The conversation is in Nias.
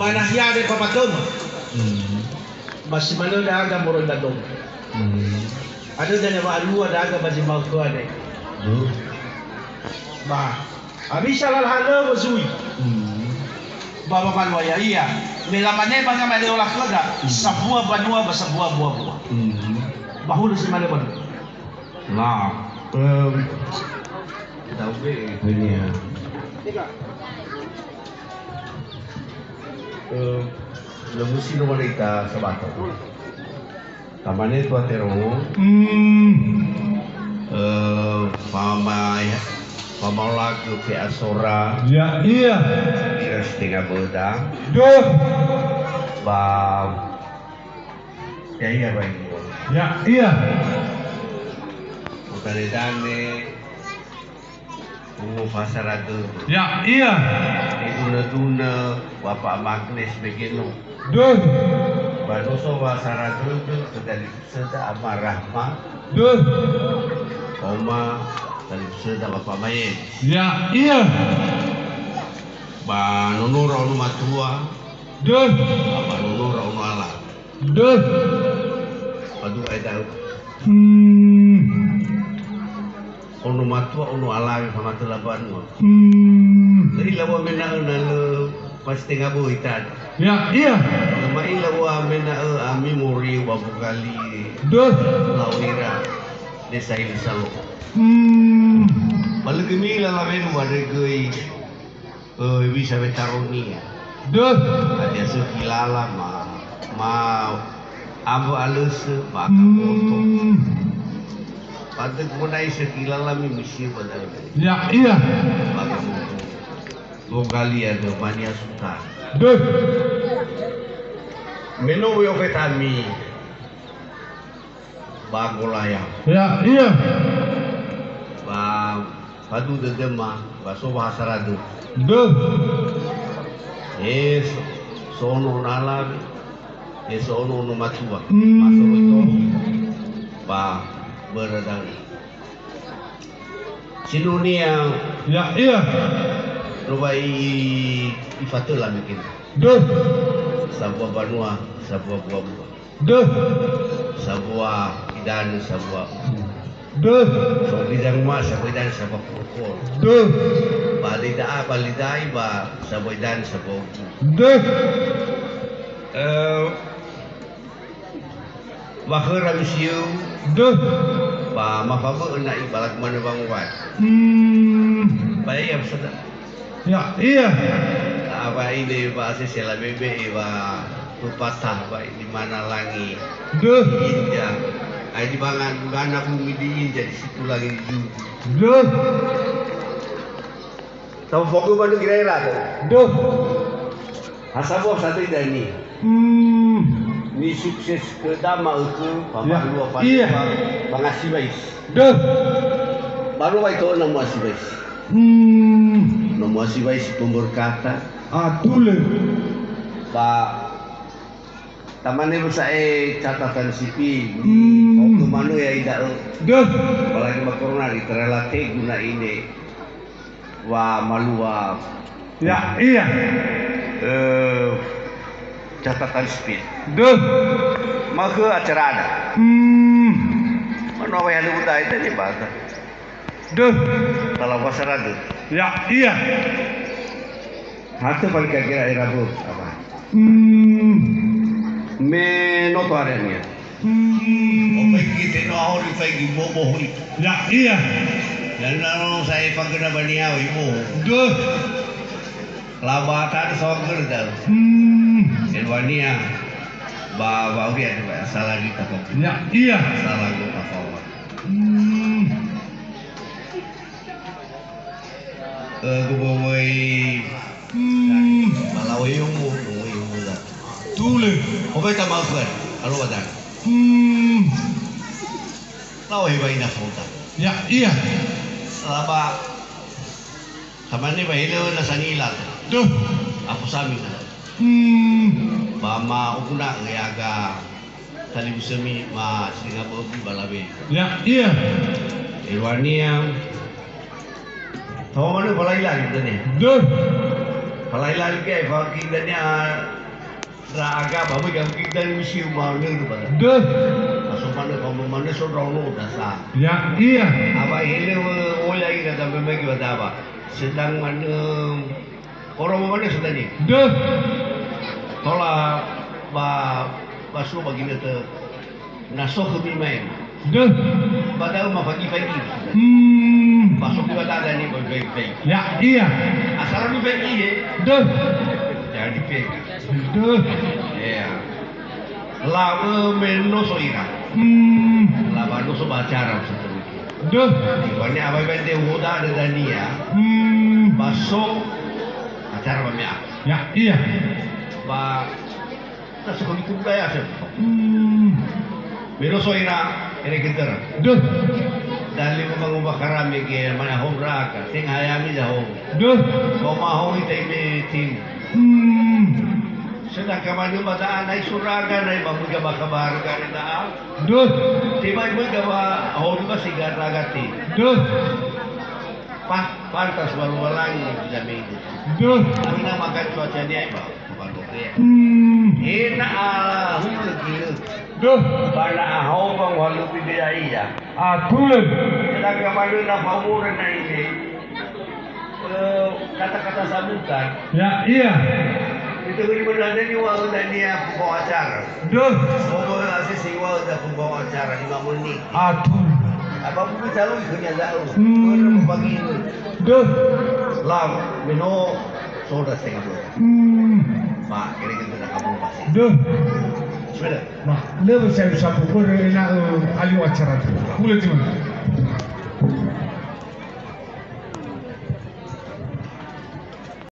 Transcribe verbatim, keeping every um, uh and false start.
Ba nahia andre fafatõma. Hmm. Ba si manö ndra'aga moroi ba doma. Hmm. Andrö dania wa'alua ndra'aga ba zi ma'ökhö andre. Duh. Ba, hewisa lala halöŵö zui. Hmm. Ba, ba banua ya'ia. Me lamane ba ngamaedola khöda, hmm, sambua banua ba sambua buabua. Hmm. Ba hulö si manö banua. Nah, em, Daube ini ya. Eh, Lemusi no wanita Sabato. Tamane tua terongo. Hmm. Eh, pama-, pamaolagu fe'asora. Ya'ia. Ira setengah böda. Duh. Ba, ya'ia, Bae. Ya'ia. Udane-dane. Ungo fasara dödö. Ya'ia. Idunö-dunö Bapak Magnes Begeno. Duh. Ba no so wasara dödö khö dalifusöda Ama Rahma. Duh. Oma dalifusöda Bapak Mayen. Ya'ia. Ba nonora ono matua. Duh. Ba nonora ono ala. Döh. Faduhu ae da'ö. Hmm. Ono matua, ono alawe, famatö labanua. Hmm. Lö ila wua mena'ö na lö fasetengah böi tada. Ya'ia. Lö ma'ila wua mena'ö ami moriu ba Bogali. Döh. Lau ira. Desa Hilisalo. Hmm. Ba lö göi mila lawenu ba döi göi. Ö, hewisa wetaronia. Döh. Hadia sökhi lala ma, ma ambö alösö, ma akaboto. Hmm. Ba dög monai sökhi lala mi misiu ba da'ö. Ya'ia. Ba akaboto. Bogali andrö, mania suka. Döh. Me no wöi ofetami. Ba golaya. Ya'ia. Ba fadu dödöma, ba so bahasa radu. Döh. Eh, so-, sono nala, eh, sono no matua. Hmm. Maso itu. Ba börö da'ö. Sinunia. Ya'ia. Roba i, ifatöla mungkin. Döh. Sabua banua, sabua bua-bua. Döh. Sabua idanö, sabua. Döh. Sabua idanö, sabua idanö, sabua protokol. Döh. Ba lida'a, ba lidai, ba sabua idanö, sabua ugu. Döh. Eh, wa khöra misiu. Döh. Ba mafabö'ö na'i ba lagu manö wangowai. Hmm. Ba ia pesada. Ya'ia. Awa ine ba sesela bebe ba pepatah ba di mana langit. Döh. Inja. Ai di banga-, bangana bumi diinja, di situ langit dijunjung. Döh. Tahu fokus bandu kira-kira tu. Döh. Asabo satu idani. Hmm. Ni sukses ke dama uku, papa dua, iya, papa pangasi bais. Döh. Baru baik tu nama si bais. Hmm. Nomo sibai si pemberkatan. Atulö. Ba tamane besa'e catatan sipil. Hmm. Oke manu ya ida'ö. Döh. Apalagi ba corona di terelate guna ini. Wa malua. Ya, iya. Eh, catatan sipil. Döh. Maka acara ada. Hmm. Mana wa yang udah itu ni bahasa. Döh. Kalau bahasa Radu. Ya, iya. Hatu paling kira-kira era bu, apa? Hmm. Me no to ada niat. Hmm. Opai kita no ahori pai gi bobo hui. Ya, iya. Dan lalu saya pakai bani awi bobo. Döh. Labatan sogel dan. Hmm. Elwania. Ba, ba, udah, salah kita kok. Ya, iya. Salah kita kok. Hmm. Eh, gubowoi. Hmm. Malawe yomo, gubowoi yomo la. Tule. Obai ta maafkan, kalau ada. Hmm. Lawe baina fronta. Ya, iya. Laba. Tamane ba hele na sanila. Duh. Aku sami. Hmm. Ba ma ukuna yaga. Talifusömi ma singa bö'ögu ba lawe. Ya, iya. Eluania. Tawa mana ba lai-lai tadi? Döh. Falai-lai ge, fa kita nia ndra'aga ba möi ga kita misi uma nöru ba. Döh. Ba so manö, fa manö so ndraono dasa. Ya, iya. Aba hele oya ira da möi ge ba daba. Sedang manö, oro manö sedang ni. Döh. Tola ba, ba so ba ginötö. Na so khömi maema. Döh. Ba da'ö mafaigi-faigi. Hmm. Ba so ba dada ni ba faigi-faigi. Ya, iya. Asal mifaigi he. Döh. Jangan dipega. Döh. Ya. La'ö me no so ira. Hmm. La'ö ba no so ba acara maksudnya. Döh. Wani awai-wai de woda ada dania. Hmm. Ba so acara ba mea. Ya, iya. Ba Na sekolah itu budaya saya. Hmm. Me no so ira ere geder. Döh. Dali ngomba-ngomba karame ge mana hom raka, tenga hayami zaho. Döh. Kau maho ita ime tim. Hmm. Sedangkan mana mata anai suraga nai ba muga ba kabar gare da'a. Döh. Tiba muga ba hom ba sigar raga tim. Döh. Pa, pantas baru balangi kita minggu. Döh. Tapi nama kan cuaca dia, Pak. Hmm. Ena'ö hulö gilö. Döh. Ba na ahaoga uhalöŵi be ya'ia. Atulö. Sedangkan manö na fa'ohorö na ine. Eh, kata-kata sambutan. Ya, iya. Itu beri benar dari wa udah dia pembawa acara. Döh. Pokoknya sisi wa udah pembawa acara lima menit. Atulö. Apa buku calon kerja jauh. Hmm. Pagi ini. Döh. Lam, meno, soda setengah dua. Hmm. Pak, kira-kira dah kamu pasti. Döh. Sudah. Nah, lewat saya bisa pukul, eh, nak, eh, ayu acara tu. Hulö cuma.